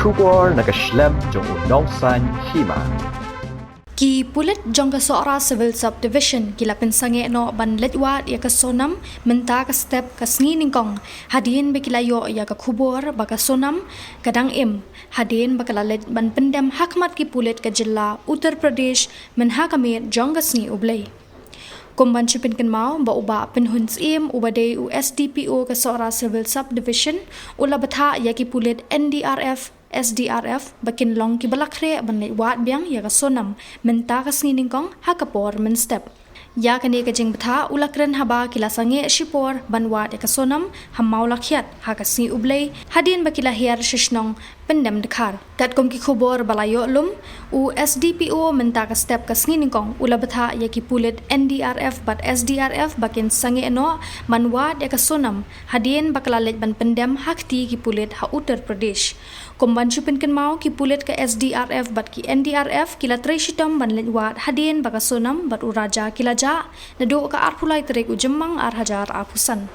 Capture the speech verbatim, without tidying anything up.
Khubor na ka shlem jong u Nongsaiñ Hima. Ki pulit jong ka Sohra Civil Subdivision ki la pynsangeh noh ban leit wad ïa ka Sonam mynta ka step ka sngi nyngkong, hadien ba ki la ïoh ïa ka khubor ba ka Sonam ka dang im, hadien ba ka la leit ban pyndem ha khmat ki pulit ka jylla Uttar Pradesh mynha ka miet jong ka sngi U Blei. Kum ban shu pynkynmaw ba u Bah Pynhun Syiem uba dei u S D P O ka Sohra Civil Subdivision u la bthah ïa ki pulit N D R F, S D R F ba kin long kiba la khreh ban leit wad biang ïa ka Sonam mynta ka sngi nyngkong ha ka por mynstep. Ïa kane ka jingbthah u la kren haba ki la sangeh shipor ban wad ïa ka Sonam ha Mawlakhiat ha ka sngi U Blei, hadien ba ki la hiar sha shnong Pyndem Dkhar. Katkum ki khubor ba la ïoh lum, u S D P O mynta ka step ka sngi nyngkong u la bthah ïa ki pulit N D R F bad S D R F ba kin sangeh noh ban wad ïa ka Sonam, hadien ba ka la leit ban pyndem ha kti ki pulit ha Uttar Pradesh. Kum ban shu pynkynmaw, ki pulit ka S D R F bad ki N D R F ki la trei shitom ban leit wad hadien ba ka Sonam bad u Raja ki la jah naduh ka arphew lai tarik u Jymmang ar hajar arphew san.